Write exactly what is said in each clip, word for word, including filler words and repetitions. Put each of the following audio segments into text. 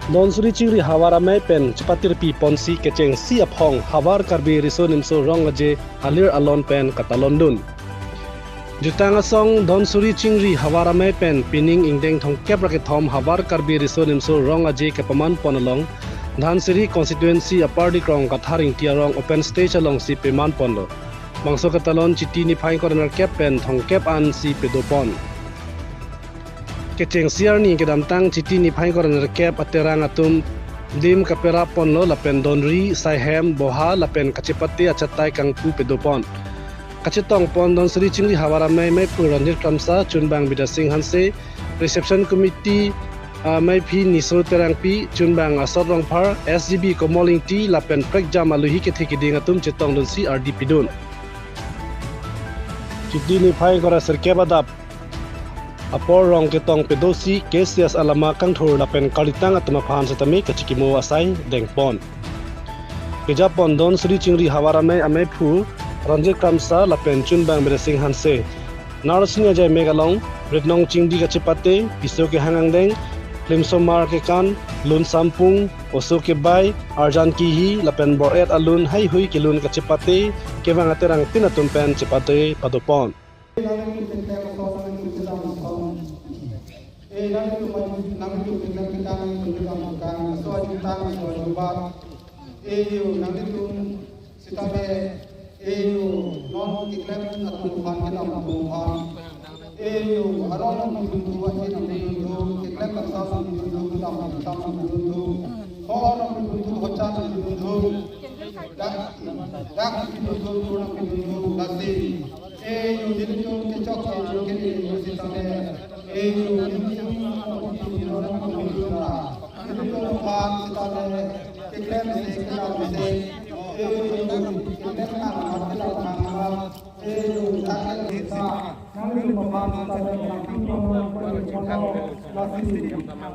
Dhansiri Chingri Havar Amei pen chepatirpi ponsi kechengsi aphong Havar Karbi Riso Nimso Rong Aje alir alon pen katalondun. Jutang asong Dhansiri Chingri Havar Amei pen pining ingdeng thomkep ra kethom Havar Karbi Riso Nimso Rong Aje kepaman pon along Dhansiri constituency apardi krong Kathar Ingti arong open stage alongsi peman ponlo. Bangso katalon Chiti niphai ingkoi ra nerkep pen thomkep ansi pedo pon. Kechengsi arni kedamtang Chiti niphai ingkoi ra nerkep aterang atum dim kaperap ponlo lapen donri, saihem, boha lapen kachepate achatai kangpu pedo pon. Kachetong pon Dhansiri Chingri Havar Amei meiphu Ranjit Kramsa, chunbang Bidya Sing Hanse, reception committee, ah, meiphi Niso Terangpi, chunbang Asot Rongphar, S G B Komol Ingti lapen prekjam aluhi kethe keding atum chetongdunsi ardi pidun. Chiti niphai ingkoi ra sirkep adap apor rong ketong pedosi K C S alama kangthur lapen karlitang atum aphan setame kachikimo asai dengpon. Kejapon Dhansiri Chingri Havar Amei ameiphu Ranjit Kramsa lapen chunbang Bidya Sing Hanse. Narsini ajai mek along, ritnong chingdi kachepate, piso kehang angdeng, klimsomar kekan, lun sampung, oso kebai, arjan kihi lapen bor-et alun heihui kelun kachepate, kevang aterang tin atum pen chepate padopon. Eyo, nanglitum sitame, eyo, non keklem atum aphan kedam atum aphan. Eyo, arong nangpidun thu, ahin nangpidun thu, keklem kangsam nangpidun thu, kedam kangsam nangpidun thu, ho nangpidun thu, hochan nangpidun thu, dak, dak nangpidun thu, kur nangpidun thu, lasi. Eyo, nelitum kechok, eyo, kene, eyo, sitame. Eyo, nelitum, nelitum, nelitum, nelitum, nelitum aphan sitame, keklem si, kedam si, eh, keklem nang, keklem nang, eh, tak, tak, tak, nang, nelitum aphan sitame, nang, nelitum aphan,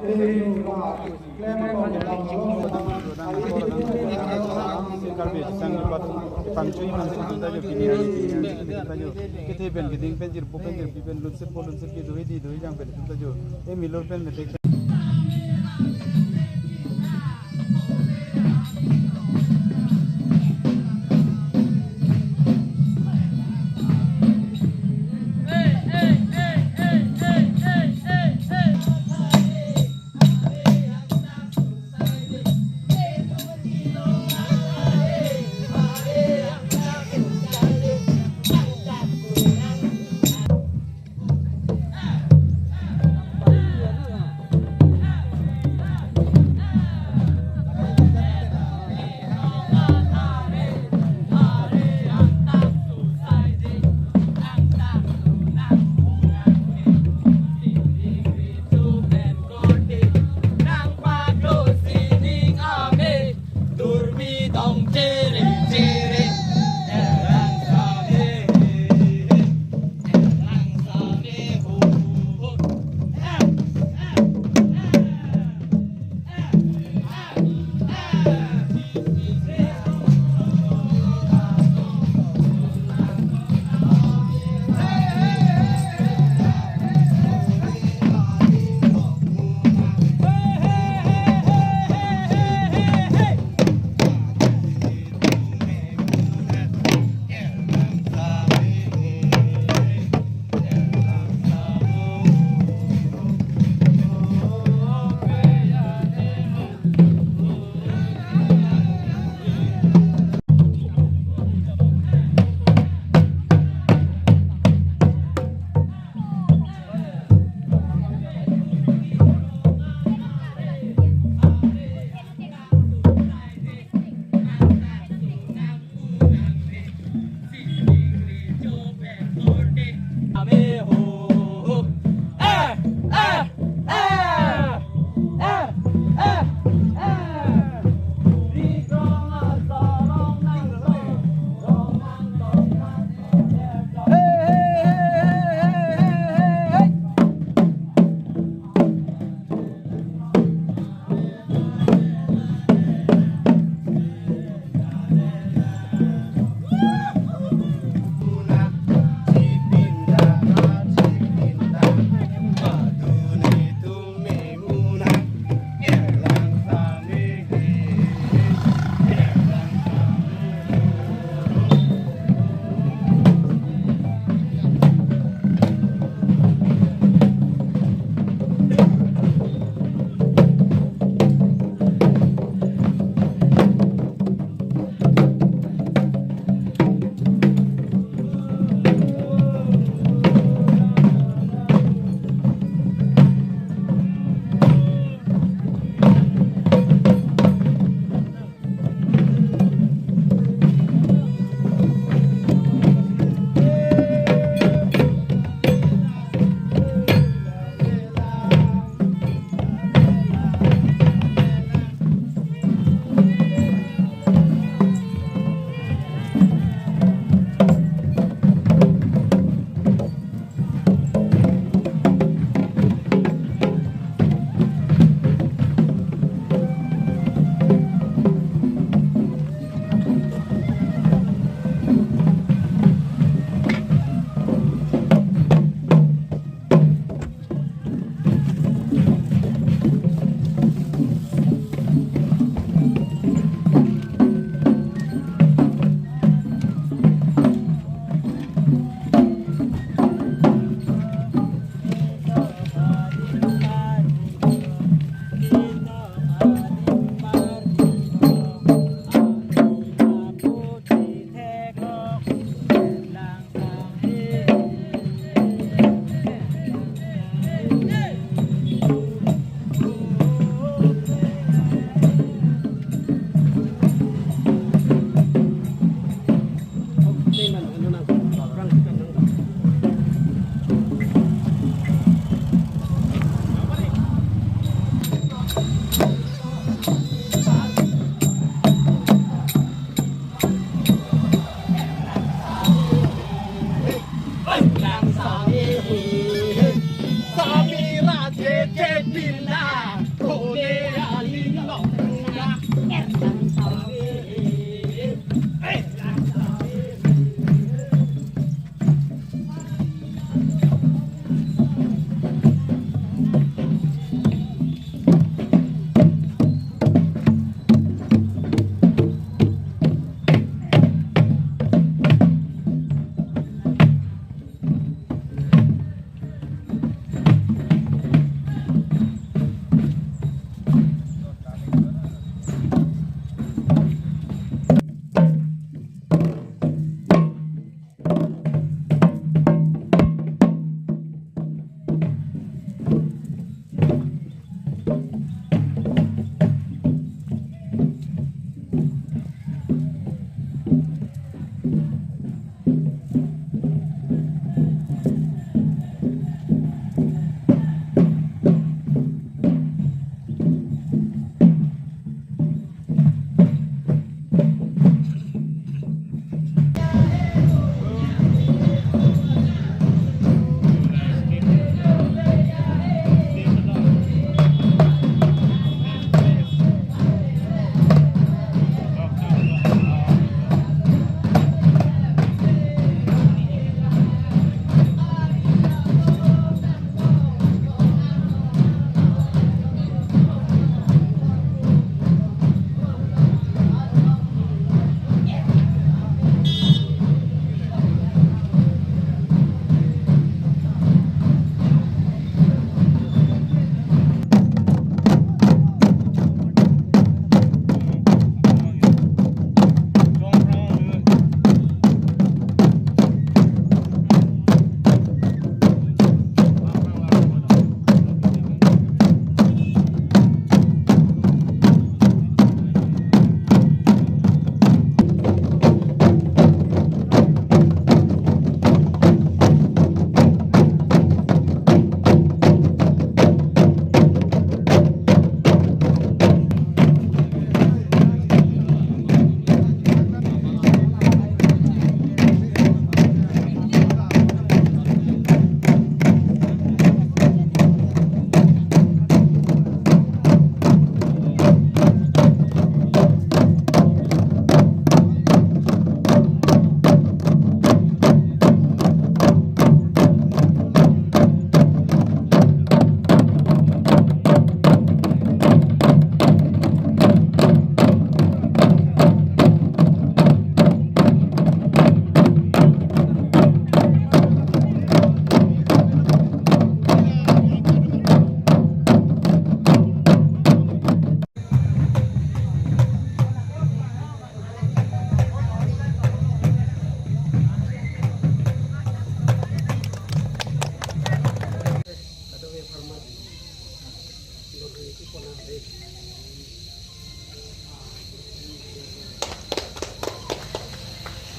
eh, klem, klem, klem, Karbi sang lipat pangchui man si kita jo pini hari, pini hari kita jo. Kethe pen, keding pen, jirpo pen, jirpi pen, lunsit po, lunsit pi, dohi di, dohi jang pen, kita jo. Eh, milur pen, metek pen.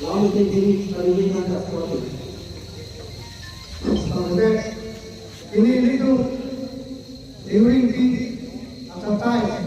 Lalu tinggi dari lingkungan dan sebagainya. Selanjutnya, ini itu during the after time.